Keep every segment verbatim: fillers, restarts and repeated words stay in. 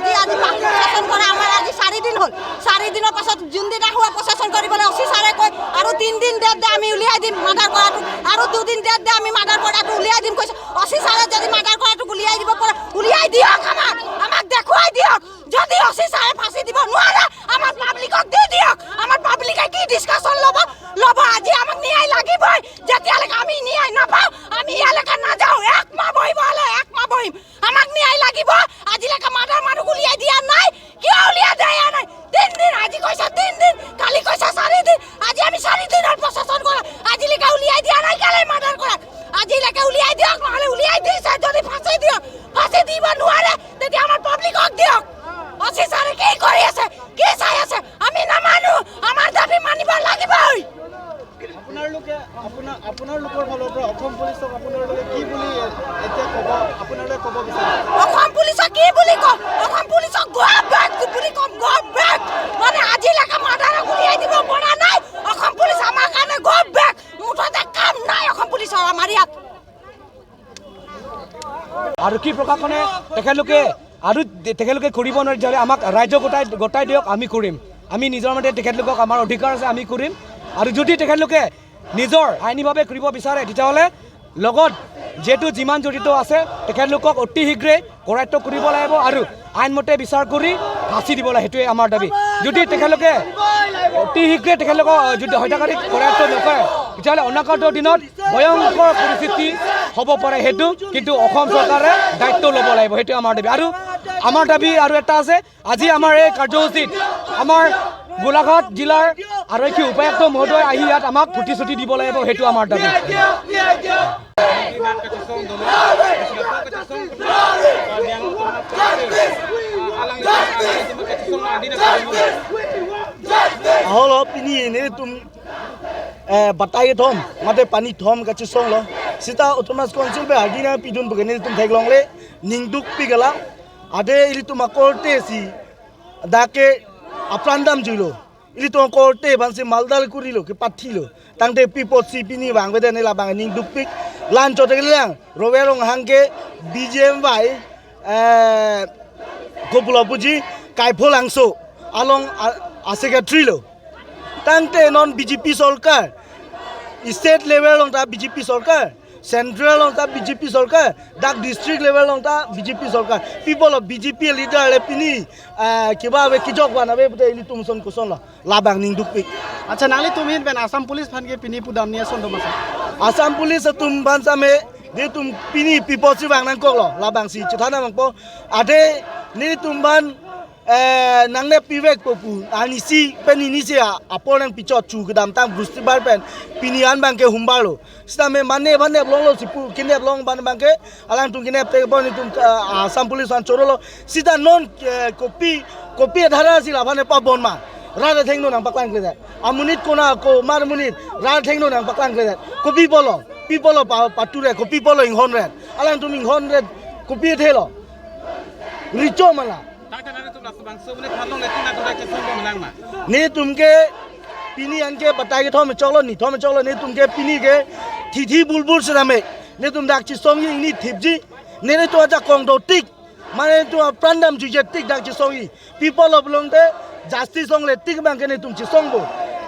আজি, আজি পাৰ্টি প্ৰচেছন কৰা আমাৰ আজি চাৰি দিন হ'ল। চাৰি দিনৰ পাছত যোনদিনা হোৱা প্ৰচেছন কৰিবলৈ অ চি ছাৰে কয়, "আৰু তিনিদিন ডেট দে, আমি উলিয়াই দিম মাৰ্ডাৰ কৰাটো, আৰু দুদিন ডেট দে, আমি মাৰ্ডাৰ কৰাটো উলিয়াই দিম," কৈছে। অ চি ছাৰে যদি মাৰ্ডাৰ কৰাটোক উলিয়াই দিব পাৰে, উলিয়াই দিয়ক আমাক, আমাক দেখুৱাই দিয়ক। যদি অ চি ছাৰে ফাঁচী দিব নোৱাৰে, আমাৰ পাব্লিকক দি দিয়ক। আমাৰ পাব্লিকে কি ডিছকাশ্যন ল'ব, ল'ব। আজি আমাক ন্যায় লাগিবই। যেতিয়ালৈকে আমি ন্যায় নাপাওঁ, আমি ইয়ালৈকে নাযাওঁ। এক মাহ বহিব হ'লে এক মাহ বহিম। আমাক ন্যায় লাগিব। আজিলৈকে মাৰ্ডাৰ মানুহ উলিয়াই দিয়া নাই। কিয় উলিয়াই দিয়া নাই? তিন দিন, আজি কৈছে তিন দিন, কালি কৈছে চাৰি দিন। আজি আমি চাৰি দিনৰ প্ৰচেছন কৰা। আজিলৈকে উলিয়াই দিয়া নাই, কেলে মাৰ্ডাৰ কৰা? আজিলৈকে উলিয়াই দিয়ক, নহ'লে উলিয়াই দিছে যদি ফাঁচী দিয়ক। ফাঁচী দিব নোৱাৰে, তেতিয়া আমাৰ পাব্লিকক দিয়ক। অ চি ছাৰে কি কৰি আছে, কি চাই আছে, আমি নামানো। আমাৰ দাবী মানিব লাগিবই। আপোনালোকে, আপোনাৰ, আপোনালোকৰ ফালৰ পৰা অসম পুলিচক আপোনালোকে কি বুলি এতিয়া ক'ব, আপোনালোকে ক'ব বিচাৰে? অসম পুলিচক কি বুলি কম? অসম পুলিচক "Go back" বুলি কম, "Go back।" মানে আজিলৈকে মাৰ্ডাৰক উলিয়াই দিব পৰা নাই। অসম পুলিচ আমাৰ কাৰণে "Go back", মুঠতে কাম নাই অসম পুলিচৰ আমাৰ ইয়াত। আৰক্ষী প্ৰশাসনে তেখেতলোকে আৰু দে-, তেখেতলোকে কৰিব নোৱাৰে, তেতিয়াহ'লে আমাক ৰাইজক গোটাই, গোটাই দিয়ক, আমি কৰিম। আমি নিজৰ মতে তেখেতলোকক, আমাৰ অধিকাৰ আছে, আমি কৰিম। আৰু যদি তেখেতলোকে নিজৰ আইনীভাৱে কৰিব বিচাৰে, তেতিয়াহ'লে লগত যিহেতু যিমান জড়িত আছে, তেখেতলোকক অতি শীঘ্ৰে কৰায়ত্ত কৰিব লাগিব আৰু আইন মতে বিচাৰ কৰি ফাঁচী দিব লাগে, সেইটোৱে আমাৰ দাবী। যদি তেখেতলোকে অতি শীঘ্ৰে তেখেতলোকক, আহ, যদি হত্যাকাৰীক কৰায়ত্ত নকৰে, তেতিয়াহ'লে অনাগত দিনত ভয়ংকৰ পৰিস্থিতি হ'ব পাৰে, সেইটো কিন্তু অসম চৰকাৰে দায়িত্ব ল'ব লাগিব, সেইটোৱে আমাৰ দাবী। আৰু আমাৰ দাবী আৰু এটা আছে, আজি আমাৰ এই কাৰ্যসূচীত আমাৰ গোলাঘাট জিলাৰ আৰক্ষী উপায়ুক্ত মহোদয় আহি ইয়াত আমাক প্ৰতিশ্ৰুতি দিব লাগিব, সেইটো আমাৰ দাবী। Aholo pini nelitum, eh, batai kethom mate pani thom kachesonglo. Sita Autonomous Council pen hardin nangpidun pu ke nelitum theklongle, ningdukpik alam. Ade ilitum akorte si dak ke apran damjuilo. Ilitum akorte aphansi maldal kurilo, kepathilo. Tangte pi apotsi pini vangvede, ne labang ningdukpik. La-anchot ke lang, Rove Ronghang ke B J M Y, eh, kopulo puji, Kaipholangso along a, a secretary lo. Tangte non B J P sorkar, state level along ta B J P sorkar, central along ta B J P sorkar, dak district level along ta B J P sorkar. Pi apotlo B J P leader le pini, eh, kiba ave, kejok van ave pute ilitum ason kosonlo, labang ningdukpik. Accha, nanglitum ahin pen Assam Police aphan ke pini pudam ni ason do ma sir? Assam Police atum aphan same, nelitum pini pi apotsi vang nangkoklo, labangsi chethan nangpo. Ade nelitum aphan, eh, nangnepvekpo pu, anisi pen inisi a, apor nangpichot chu kedamtang Bristibar pen pini an abang ke Sombar lo. Sitame mane aphan neplonglo si pu, keneplong aphan abang ke, alangtum kenep te bon itum, ah, Assam Police aphan chorolo. Sita non, eh, kopi, kopi adhara si laphan nepabon ma? Rat athengno nangpaklangkledet. Amonit kona komat amonit rat athengno nangpaklangkledet. Kopi apotlo, pi apotlo pa, pature, kopi apotlo inghonret. Alangtum inghonret, kopi athelo? Recho ma la? Tangte nanglitum laso bangso mene thanlongle, tina tum dak chesong bom lang ma? Nelitum ke pini an ke batai kethom choklo, nithom choklo, nelitum ke pini ke thithi bulbul sitame nelitum dak chesongji, ingni thipji. Nelitum ajakong dotik, mane nelitum apran damjuijetik dak chesongji. Pi apotlo pulote justice longle tik abang ke nelitum chesongpo.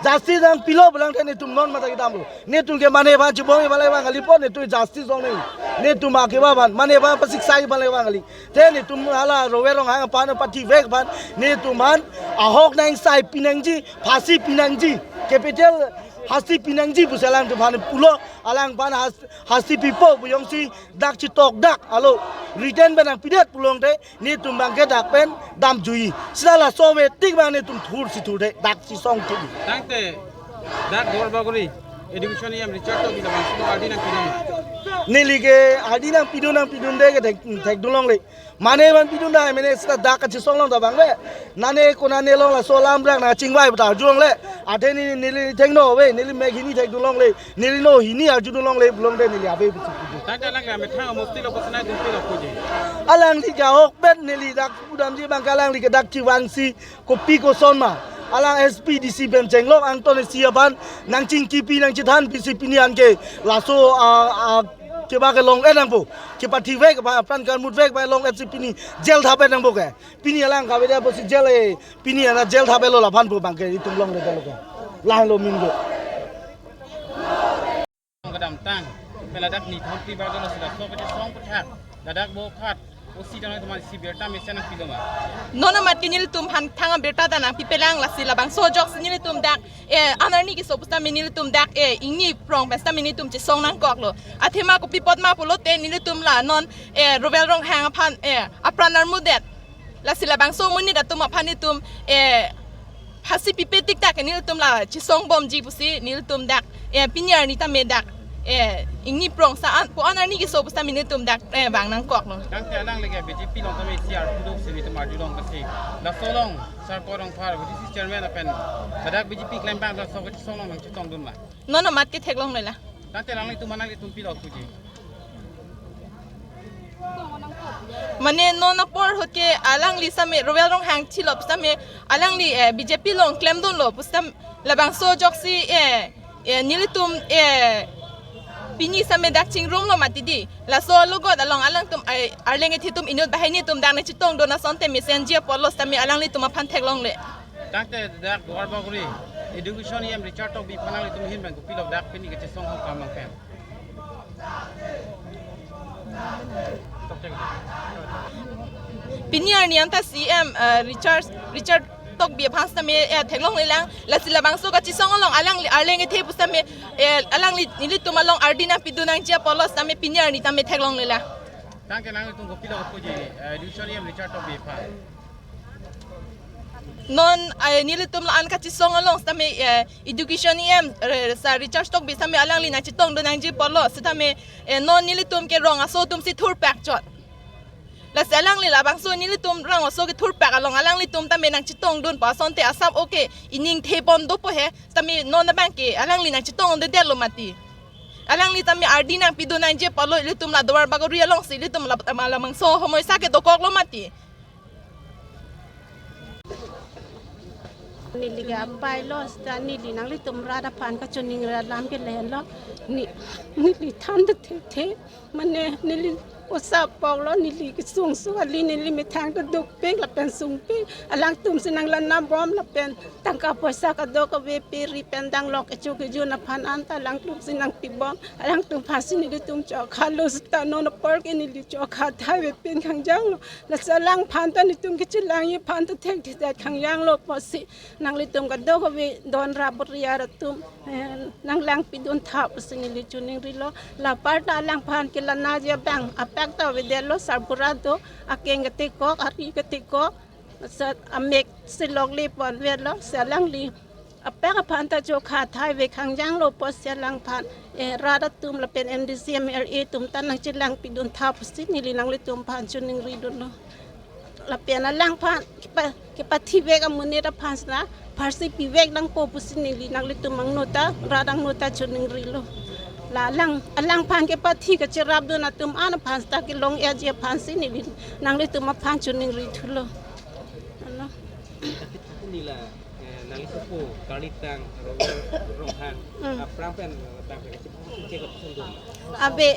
Justice nangpilo pulote nelitum non mata kedamlo. Nelitum ke mane aphan chibong ipale vang kalipo, nelitum justice longle. Nelitum akiba aphan, mane aphan pasiksa ipale vang kali. Te nelitum hala Rove Ronghang aphan pathivek aphan, nelitum aphan ahok nang sai pinangji, phasi pinangji, capital hasti pinangji pusi alangtum aphan pulo, alangphan has-, hasti pipo pu jongsi dak chitok dak alo written pen nangpidet pulote nelitum abang ke dak pen damjuiji. Sita laso avetik abang nelitum thursi thurdet, dak chesong thurdet. Tangte dak Duarbagori Education E M Richard Tokbi labangso ardi nangpidun ma? Neli ke ardi nangpidun, nangpidunde ke thek, thekdunlongle. Mane aphan pidun dai mene sita dak kachesong along ta vangve. Nane konane along laso alam brak nangchingvai puta arjulongle. Athe neli, neli thengno ave, neli mek hini thekdunlongle. Neli no hini arjudunlongle pulote neli ave pusi pidun. Tangte alangli amethang amosti lo kosinai dunpi lo puji? Alangli ke ahokpet, neli dak pudamji abang ke alangli ke dak chevangsi kopi koson ma. Alang S P D C pen chenglok angton isi aphan nangchingkipi nangchethanpisi pini an ke laso a, a, Keba ke long-et nangpo. Kepathi vek ba apran karmut vek ba long-et si pini jail thap-et nangpo ke. Pini alang kave dia pusi jail e. Pini ana jail thap-etlo laphan pu abang ke itum longledetlo ke. Lahenlo min ke. Kedamtang, pen ladak ni thom pri bar dolo sila so kachesong pethak, ladak bo phat, O C dang teman si birta mesen nangpilo ma. Non amat ke nelitum aphan thang abirta ta nangpipelang lasi labangso ajoksi nelitum dak, eh, an arni keso pusitame nelitum dak, eh, ingni prong pusitame nelitum chesong nangkoklo. Athema kopi apot ma pulote nelitum la non, eh, Rowel Ronghang aphan, eh, apran armudet. Lasi labangso amonit atum aphan itum, eh, phasi pipe tik tak nelitum la chesong bomji pusi nelitum dak, eh, pini arni tame dak, eh, ingni prong sa an, pu an arni keso pusitame nelitum dak, eh, vang nangkoklo. Tangte alangli ke B J P along tame C R P do si nelitum arjulong kasi. Laso along Sarpo Rongphar, V D C chairman apen, ladak B J P klembang laso kachesong along nangchetongdun ma. Non amat ke theklonglela. Tangte alanglitum, alanglitum pilo puji. Mane non apor ahut ke alangli sitame Rowel Ronghang chilop sitame alangli, eh, B J P along klemdunlo pusitame labangso ajoksi, eh, eh, nelitum, eh, pini sitame dak chingrumlo mati di. Laso alogot along alangtum, eh, arleng kethe atum inut banghini atum dak nangchetongdun asonte mesenji apotlo sitame alanglitum aphan theklongle. Tangte dak Duarbagori Education E M Richard Tokbi aphan nanglitum ahin pen kopilo dak pini kachesong ahokam along pen. Pini arni anta C M, eh, Richard, Richard Tokbi aphan sitame, eh, theklonglelang, lasi labangso kachesong along alangli arleng kethe pusitame, eh, alangli nelitum along ardi nangpidun nangji apotlo sitame pini arni tame theklonglelang. Tangte nanglitum kopilo puji, eh, Education E M Richard Tokbi aphan. Non, eh, nelitum la-an kachesong along sitame, eh, Education E M, eh, Sir Richard Tokbi sitame alangli nangchetongdun nangji apotlo sitame, eh, non nelitum ke rong aso atum si thurpak chot. Lasi alangli labangso nelitum rong aso kethurpak along alanglitum tame nangchetongdun pu asonte asap oke ining thepon dopo he sitame non abang ke alangli nangchetongdundetlo mati. Alangli tame ardi nangpidun nangji apotlo ilitum la Duarbagori alongsi ilitum la, la, labangso homoisa ke dokoklo mati. Neli ke apai lo, seta neli nanglitum rat aphan kachiningri alam ke lelo. Ne, neli than ta thekthe. Mane neli osa apoklo, neli kesung su kali, neli methang ta dukpik lapen sungpik. Alangtum si nanglanabom lapen tangka poisa kadokave pe ri pen danglok kecho kejun aphan anta alangtum si nangpibom. Alangtum aphansi nelitum chokhalo, seta non apor ke neli chokha thai avepin khangjanglo. Lasi alangphan ta nelitum kechelangji aphan ta thekthedet khangjanglo pusi nanglitum kadokave don rap buriar atum, eh, nanglangpidun tha pusi neli chiningrilo. La apar ta alangphan kelanaji abang apak ta avedetlo, sarbura do, akeng ketekok, ari ketekok, seta amek si lokle pon avedetlo, si alangli apak aphan ta chokha thai ave khangjanglo pusi alangphan, eh, rat atum lapen M D C, M L A atum ta nangchelangpidun tha pusi neli nanglitum aphan chiningridunlo. Lapen alangphan kepa, kepathi vek amonit aphan seta pharsi pivek nangpo pusi neli nanglitum angno ta, rat angno ta chiningrilo. La alang, alangphan kepathi kacherapdun atum an aphan seta kelong-etji aphansi neli nanglitum aphan chiningrithulo. Ano. Nila, eh, nangli sopo, Karlitang, Rong-, Ronghang, Mm. aphrang pen, eh, bang pen kachebohong kachingchek lapuson do ma? Ave,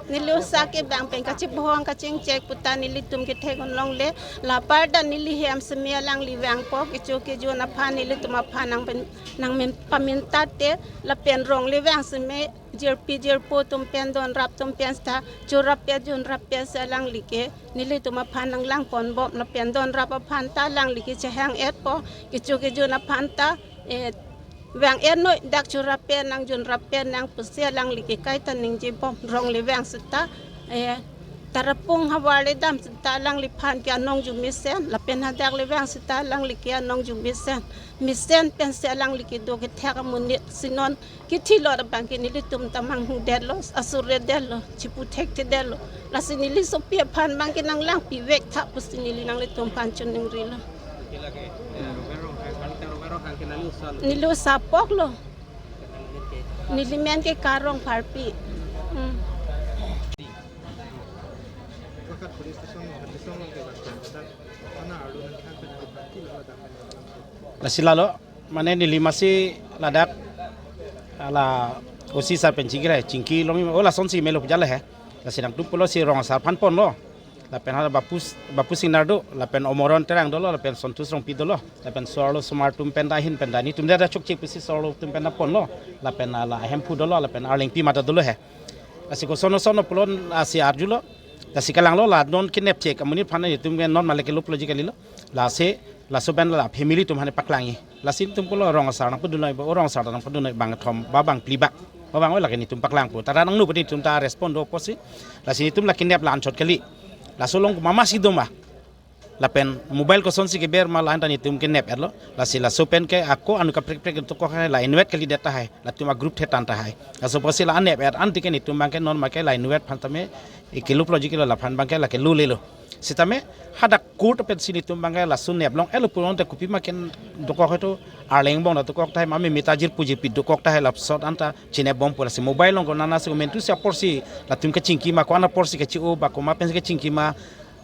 neli osa ke bang pen kachebohong kachingchek pu ta nelitum kethek-un longle, la apar ta neli hem seme alangli vangpo, kecho kejun aphan nelitum aphan nang pen, nang men, pamintat te, lapen rong le vang seme, jirpi jirpo atum pen, don rap atum pen seta chorap pe, junrap pe si alangli ke nelitum aphan nanglangponbom lapen don rap aphan ta alangli ke chehang-etpo, kecho kejun aphan ta, eh, vang-et noi, dak chorap pe nang, junrap pe nang pusi alangli ke kaita ningjebom, rong le vang seta, eh, tarapung havar le dam seta alangliphan ke anong jumesen, lapen hadak le vang seta alangli ke anong jumesen, mesen pensi alangli kedo kethek amonit si non kethilot abang ke nelitum ta manghu detlo, asur detlo, chipu thekthedetlo. Lasi neli sopi aphan abang ke nanglangpi vek tha pusi neli nanglitum aphan chiningrilo. Kila ke, eh, Rong-, Rong-, eh, Karlitang Rong-, Ronghang ke nangli osa lo? Neli osa apoklo. Neli men ke Karong Pharpi. Hmm. Kalakat police station, police station along ke bang, thana arlo nangkehang pen ke party lo, dam pen lo. Lasi lalo, mane neli masi ladak, ala O C sir pen chingki le, chingki long, o lasonsi melo pu jale he. Lasi nangtum pulo si rong asar aphan ponlo. Lapen hala Bapu, Bapu Singnar do, lapen Omoron Terang dolo, lapen Sontus Rongpi dolo, lapen so-arlo osomar atum pen ta ahin pen ta nelitum ta chokche pusi so-arlo atum pen ta ponlo, lapen hala Hemphu dolo, lapen Arlengpi mata dolo he. Lasi koson koson pulo, lasi arjulo, lasi kalanglo, la non kenep chek amonit aphan nelitum ke non male ke luplo ji kalilo. Lasi, laso pen la family atum aphan paklangji. Lasi nelitum pulo rong asar nangpudun noi, o rong asar nangpudun noi bangkethom ba bangphli bak. Ba bang oi lake nelitum paklangpo. Tara nangno pute nelitum ta respond do pusi. Lasi nelitum la kenep la anchot kali. Laso along mama si doma. Lapen mobile kosonsi keber ma la-an ta nelitum kenep-etlo. Lasi laso pen ke ako anu kaprek prek dokok tahai, la inutvet kalidet tahai. Latum a group thetan tahai. Laso pusi la anep-et an tike nelitum abangke non make la inutvet aphan tame, e keluplo ji kilo laphan abangke lake lulelo. Sitame hadak court pensi nelitum abangke laso nep long-etlo pulote kopima ke dokok, hoito Arleng angbong ta dokok tahai, mami mita jirpo jirpi dokok tahai, lapusot an ta chinep bompo. Lasi mobile along konat nasi komantusi aporsi latum kachingki ma, ko-an aporsi kachi-o ba komat pensi kachingki ma,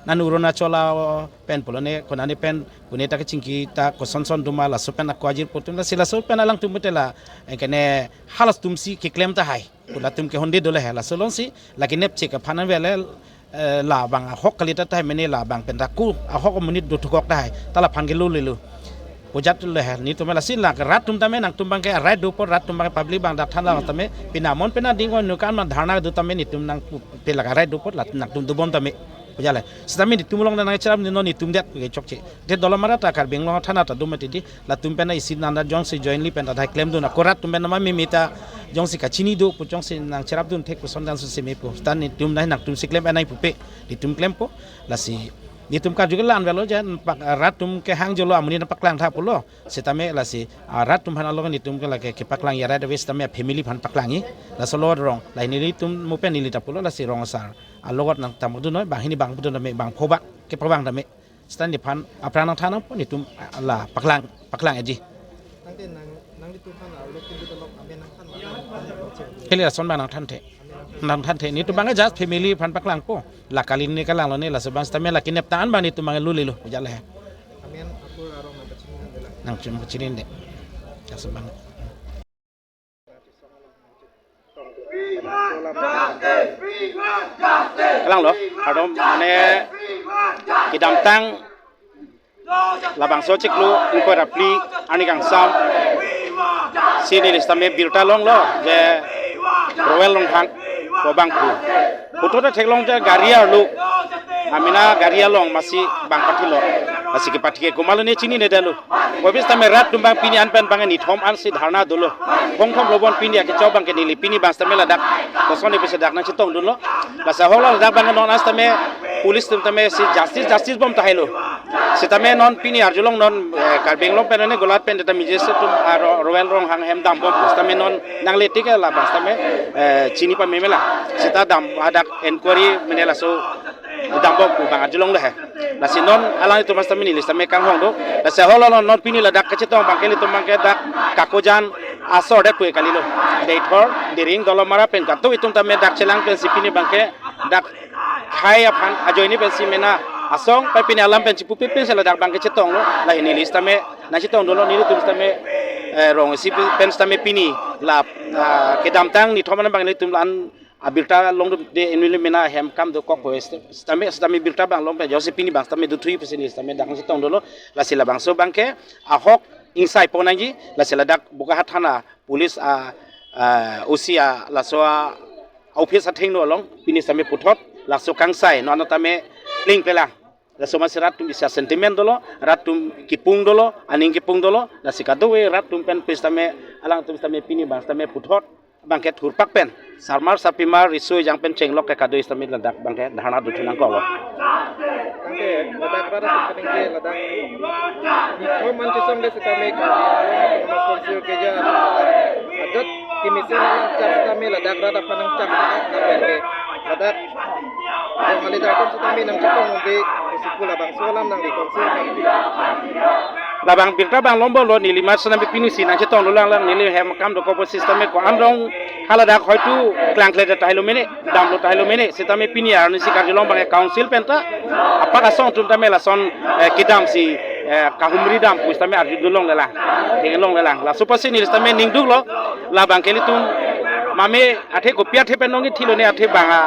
nani Arunachal pen pulo ne konane pen pune ta kachingki ta koson koson doma, laso pen ako ajirpo atum, lasi laso pen alangtum pute la, eh, kene halas atumsi keklem tahai pu latum ke honde dolo he. Laso alongsi la kenep chek aphan avele, eh, la bang ahok kali tahai mene, la bang pen ta ko ahok amonit dothukok tahai, ta laphan ke lulelo. Pu jat le he, nelitum lasi la rat atum tame nangtum abangke right dopo, rat atum abangke public abang dak thanlo tame, pini amon pini ading ko nukan ma dharna do tame nelitum nangpuphe la right dopo, la nangtum dobom tame. Pu jale. Sitame nelitum along nangcherap ni non nelitum det ke chokche. Te Dolamara ta Karbi Anglong athana ta do mati di, latum pen isi nanda jongsi jointly pen ta thai klemdun, ako rat atum pen mami mita jongsi kachini do pu jongsi nangcherapdun thek puson dan susi mepo. Sita nelitum nai nangtumsi klem-et nai pupe. Nelitum klempo. Lasi nelitum karju ke la-an avelo je, pak rat atum kehang jolo amonit nangpaklang tha pulo. Sitame lasi, ah, rat atum aphan along nelitum ke lake kepaklang ya right away, sitame family aphan paklangji. Laso lo rong, la nelitum mo pen neli ta pulo, lasi rong asar alogot nangtambudun noi, banghini bangpudun tame, bangpho bak kepabang tame. Sita neliphan aphrang nangthan nangpo, nelitum la paklang, paklang-etji. Nangke nang, nanglitum aphan arlo kili dolok amen nangthan ma, nangthan ma, nangthan ma. Kali ason abang nangthanthe. Amen nangthan. Nangthanthe. Nelitum abangke just family aphan paklangpo. La kali ne kalanglo ne, laso abang sitame la kenep ta an abang nelitum abang lulelo. Pu jale he. Amen akur arong nangpachini nang dela. Nangchum pachini de. Laso abang. Kalanglo, kardom, mane kedamtang labangso chiklo ingkoi ra phli arni kangsam si neli sitame birta longlo je Roel Ronghang pu abang pu. Puthot ta theklong je gari arlo amena gari along masi bang pathilo. Masi kepathi ke komatlo ne chininedetlo. Kopi sitame rat atum abang pini an pen abang nithom ansi dharna dolo. Phongthom lobon pini akechok abangke neli pini abang sitame ladak kosonsi pusi dak nangchetongdunlo. Lasi ahok ladak abang non an sitame police atum tame si justice, justice bom tahailo. Sitame non pini arjulong non, eh, Karbi Anglong pen ne Golaghat pen ta miji atum, ah, Ro-, Roel Ronghang ahem dambom pu sitame non nangle tik la abang sitame, eh, chini pamemela. Sita dam hadak inquiry mene laso dambom pu abang arjulong le he. Lasi non alanglitum sitame neli sitame kanghong do. Lasi ahok lo non pini ladak kachetong abangke nelitum abangke dak Kakojan asor det pu kalilo. Deithor, Dering, Dolamara pen katu itum tame dak chelang pensi pini abangke dak khai aphan ajoine pensi mena asong pai pini alam pen chipupe pensi ladak abangke chetonglo. Lahei neli sitame nangchetongdunlo, nelitum sitame, eh, rong isi pen sitame pini la, ah, kedamtang nithom an abang nelitum la-an abirta longdunde, inuli mena hem kam dokok pu sitame, sitame birta abang long pen jongsi pini abang sitame dothui pusi neli sitame dak nangchetongdunlo. Lasi labangso abangke ahok ingsai pon nangji, lasi ladak Bokajan thana police a, a, O C a, laso a, office athengno along pini sitame puthot laso kangsai non tame plingplelang. Laso masi rat atum isi a-sentiment dolo, rat atum kipung dolo, aning kipung dolo, lasi kadokave rat atum pen pis sitame, alangtum sitame pini abang sitame puthot abangke thurpak pen sarmar sarpimar riso ejang pen chenglok ke kadokave sitame ladak abangke dharna dothu nangkoklo. Anke ladak rat atum kaningje ladak nithom an chesong de sitame Karbi Anglong Autonomous Council keja ajat kemesen nangchak sitame ladak rat aphan nangchak sitame lapen ke ladak rong alidar atum sitame nangchetong un-e pusi pu labangso alam nangli council kan. Labang birta abang lombo lo, neli mat sitame pini si nangchetonglo lang lang, neli hem kam dokok pu sitame ko-an rong haladak hoitu klangkle tahailo mene, damlo tahailo mene, sitame pini arnisi karjulong abangke council pen ta apak asong atum tame lason, eh, kedam si, eh, kahumri dam pu sitame arjudun longlelang, henglong lelang. Laso pusi neli sitame ningduklo, labangke ilitum Mame athe kopi athe pen nong thilo ne, athe bang a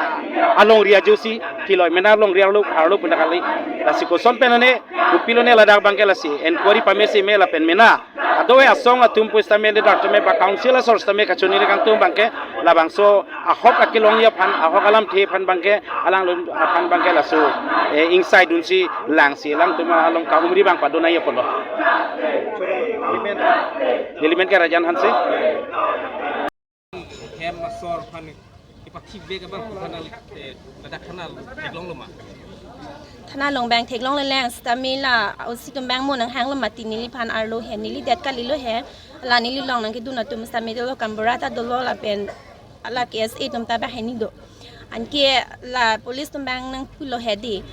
alongri ajosi thilo, mena alongri arlo arlo punda kali. Lasi koson pen ne kopilo ne ladak abang ke lasi inquiry pame si me lapen mena ado asong atum pusitame le dak tame ba council asor sitame kachoningri kangtung abang ke labangso ahok akelongji aphan, ahok alamthe aphan abang ke, alanglun aphan abang ke laso, eh, ingsai dunsi langsi alangtum along kahumri abang padonai apotlo. Neli men ke Rajan Hanse. Hem asor aphan kepathivek abang aphan, eh, ladak thana theklonglo ma? Thana along abang theklongle lang sitame la O C atum abang mo nanghanglo mati neliphan arlo he, neli det kalilo he. La neli along nangkedun atum sitame dolo, gaonbura ta dolo lapen la K S A atum ta abang hini do. Anke la police atum abang nangpulo he di,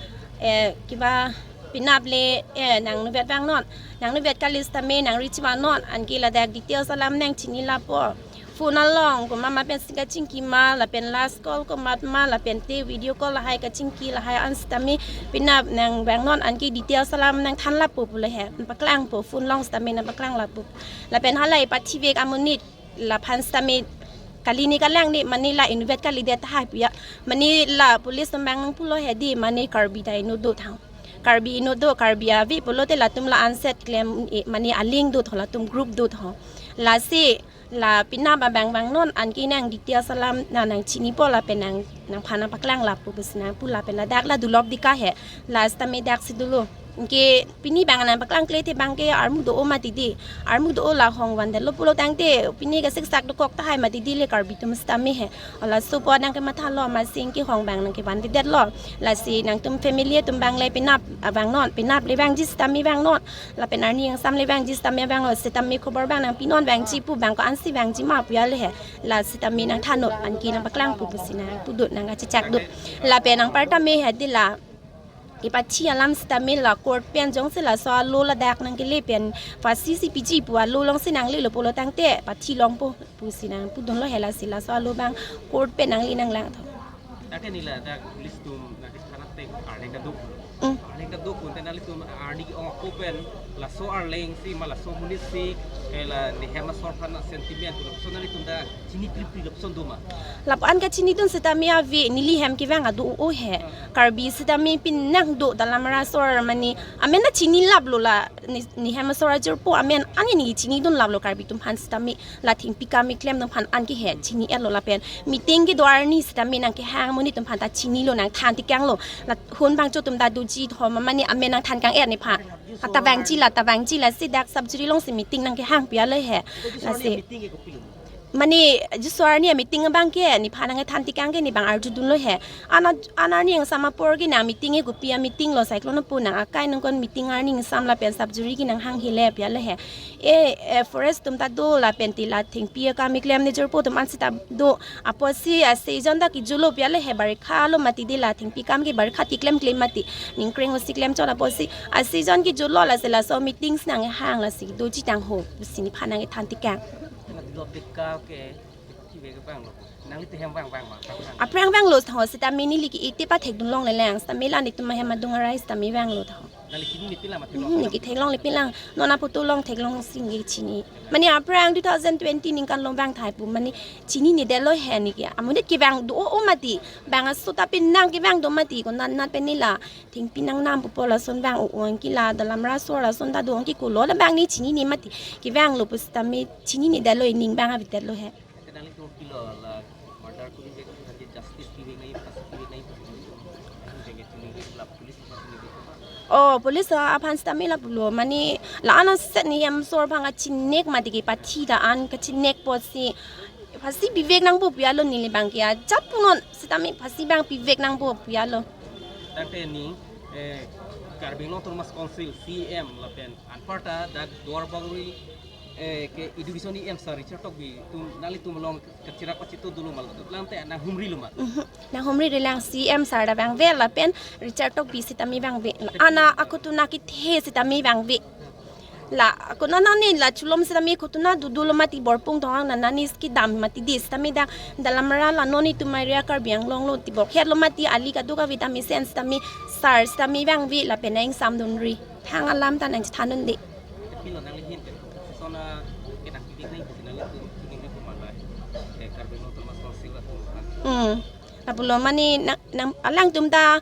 eh, kiba penap le, eh, nangnuvet vangnon, nangnuvet kali sitame nangri chivanon, anke ladak details alam nangchini lapo. Phone along komat ma pensi kachingki ma, lapen last call komat ma, lapen te video call lahai kachingki lahai an sitame penap nangvangnon, anke details alam nangthan lapo pulo he, paklangpo, phone along sitame nangpaklang lapo. Lapen halai pathivek amonit laphan sitame kali ne kalang ne, mane la inutvet kalidet tahai puya. Mane la police atum abang nangpulo he di, mane Karbi ta inut do tha. Karbi inut do, Karbi ave pulote latum la anset klem, eh, mane aling do tha, latum group do tha. Lasi la penap abang vangnon, anke nang details alam nang nangchinipo lapen nang nangphan nangpaklang lapo pusi nangpu lapen ladak la Dulop Dika he, la sitame daksi dolo. Anke pini abang nangpaklangkle te abang ke armu do-o mati di. Armu do-o la hong vandetlo pulo tangte pini ke siksak dokok tahai mati di le Karbi atum sitame he. Laso apot nangkemathalo, amatsi anke hong abang nangkevandedetlo. Lasi nangtum family atum abang le penap abang non, penap le vangji sitame vangnon. Lapen arni angsam le vangji sitame vangnon, sitame khobor abang nangpinon, vangji pu abang ko-ansi vangji ma puya le he. La sitame nangthannon, anke nangpaklangpo pusi nangpudun, nangkachechakdun. Lapen anparta me he di la kepathi alam sitame la court pen jongsi laso alo ladak nangkele pen phasi si piji pu alo alongsi nanglelo pulo tangte pathi longpo pusi nangpudunlo he. Lasi laso alo abang court pen nangle nanglang tho. Dak ke neli ladak police atum nangke thana te arleng kaduk. Mm. Arleng kaduk kunte nanglitum arni ong ako pen laso arleng si ma laso amonit si, eh, la ne hem asor aphan sentiment tu lapuson nanglitum ta chini plipli lapuson do ma? Lapu-an kachinidun sitame ave, neli hem kevang ado o he. Karbi sitame pini nang do Dalamara asor mane amen ta chinilaplo, la ne, ne hem asor ajirpo amen anke ne chinidunlaplo, Karbi atum aphan sitame la thengpi kam keklem atum aphan anke he chini-etlo lapen meeting kedo arni sitame nangkehang amonit atum aphan ta chinilo, nangthan tekanglo. La hon bangcho atum ta doji tho ma, mane amen nangthan kang-et nephan. Ata vangji la, ta vangji, lasi dak sub jury alongsi meeting nangkehang puya le he. Lasi mane jiso arni meeting abang ke nephan nangthan tekang ke ne abang arjudunlo he. Ana, ana arni angsam apor ke nang meeting ke kopi a-meeting lo, cyclone pu nang akai nangkon meeting arni angsam lapen sub jury ke nanghanghe le puya le he. E, e, forest atum ta do lapen ti la thengpi akam keklem ne jirpo atum ansi ta do. Apotsi ase jon ta kejutlo puya le he, barikha lo mati di la thengpi kam ke barikha ti klemkle mati. Ningkreng osi klem chot apotsi ase jon kejutlo, lasi laso meeting si nanghang, lasi doji tang ho pusi nephan nangthan tekang. Dulop Dika ke thivek abang lo. Nanglitum hem vang vang ma, vang vang. Aphrang vanglo tho, sitame neli ke-e te pathekdun longle lang, sitame la netum ahem adung arai sitame vanglo tho. Nangli chinine pila ma? Hmm, theklong, neli ke theklongle pila. Non aputu along theklong si neli chini. Mane aphrang two thousand twenty ningkan along vang tahai pu, mane chininedetlo he neli ke. Amonit kevang do-o mati. Bang aso ta pini nang kevang do mati, ko nat nat pen ne la thengpi nangnam pupo lason vang o, anke la Dalamara asor lason ta do, anke kolo la abang ne chinine mati. Kevanglo pusitame chininedetlo, ining abang avedetlo he. Ante nanglitum kopilo, la murder kuri vek, ante justice kuri nai, pasi kuri nai, pasi kuri nai, ante nge tuni vek, la police aphan tuni vek. Oh, police, ah, aphan sitame lapulo, mane la-an aset ne hem asor abang kachinek mati ke, pathi ta an kachinek apotsi phasi pivek nangpo puya lo neli abang ke, ajat punon sitame phasi abang pivek nangpo puya lo. Tangte ne, eh, Karbi Anglong Autonomous Council C E M lapen anparta dak Duar Bagori, eh, ke Education E M sir Richard Tokbi atum nanglitum along kachirak pachito dolo ma, latum tangte nanghumrilo ma? Mhm. Nanghumri relang, C E M sir ta vangve lapen Richard Tokbi sitame vangve. Ana akhutuna kethe sitame vangve. La ako nanani la chulom sitame akhutuna do dolo mati, borpung thong nanani ski dam mati di sitame dak Dalamara la non itum area Karbi Anglong lo ti bok het lo mati, ali kaduk kave tame sen sitame sir sitame vangve lapen nang ingsamdunri. Thang alam ta nangchethandunde. Pilo nangli ahin pen sona ke nang pivek nai pu nangli pu nangli pu malai. Eh, Karbi Anglong Hmm. Lapulo mane nang, nang alangtum ta,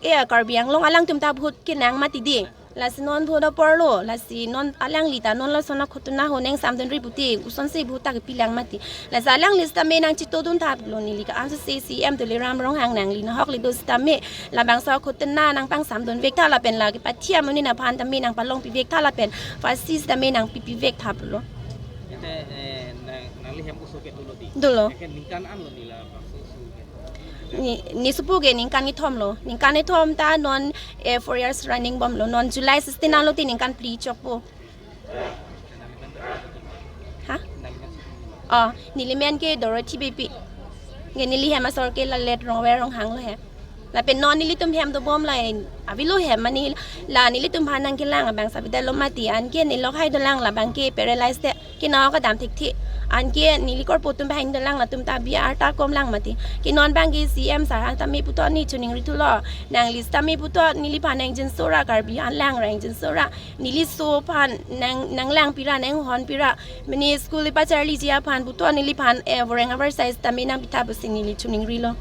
eh, Karbi Anglong alangtum ta vote kenang mati di. Lasi non vote apor lo, lasi non alangli ta non lason akhotona ho nangsamdunri puti, kosonsi vote ta kepi lang mati. Lasi alangli sitame nangchitodun thaplo neli ke-an si C E M Tuliram Ronghang nangli nahok le do sitame, labangso akhotona nangpangsamdun vek tha lapen la kepathiam amonit aphan tame nangpalongpi vek tha lapen phasi sitame nangpipi vek thaplo. Ete, eh, nang, nangli hem oso ke dolo di? Dolo. Eke ningkan an lo neli labangso oso ke? Ne, ne sopo ke ningkan kethom lo. Ningkan kethom ta non, eh, four years running bomlo. Non July sixteen anlo te ningkan phli chokpo. Ha? Oh, neli men ke Dorothy Beypi. Nge neli hem asor ke lalet Rongver Ronghang lo he. Lapen non nelitum hem dobom la en, avelo hem mane la nelitum aphan nangkelang abang sabida lo mati, anke neli lok hai dolang labang ke paralyzed te, kena-ok kedam thekthe. Anke neli korpo atum bahai dolang, latum ta bi arta kom lang mati. Ke non abang ke C E M sir aphan tame puthot ne choningri thulo. Nangli sitame puthot neliphan nangjinsora, Karbi alang ra nangjinsora. Neli so aphan nang, nanglangpira, nanghonpira. Mane school ipacharliji aphan puthot neliphan, eh, voreng avar size tame nangpitha pusi neli choningrilo.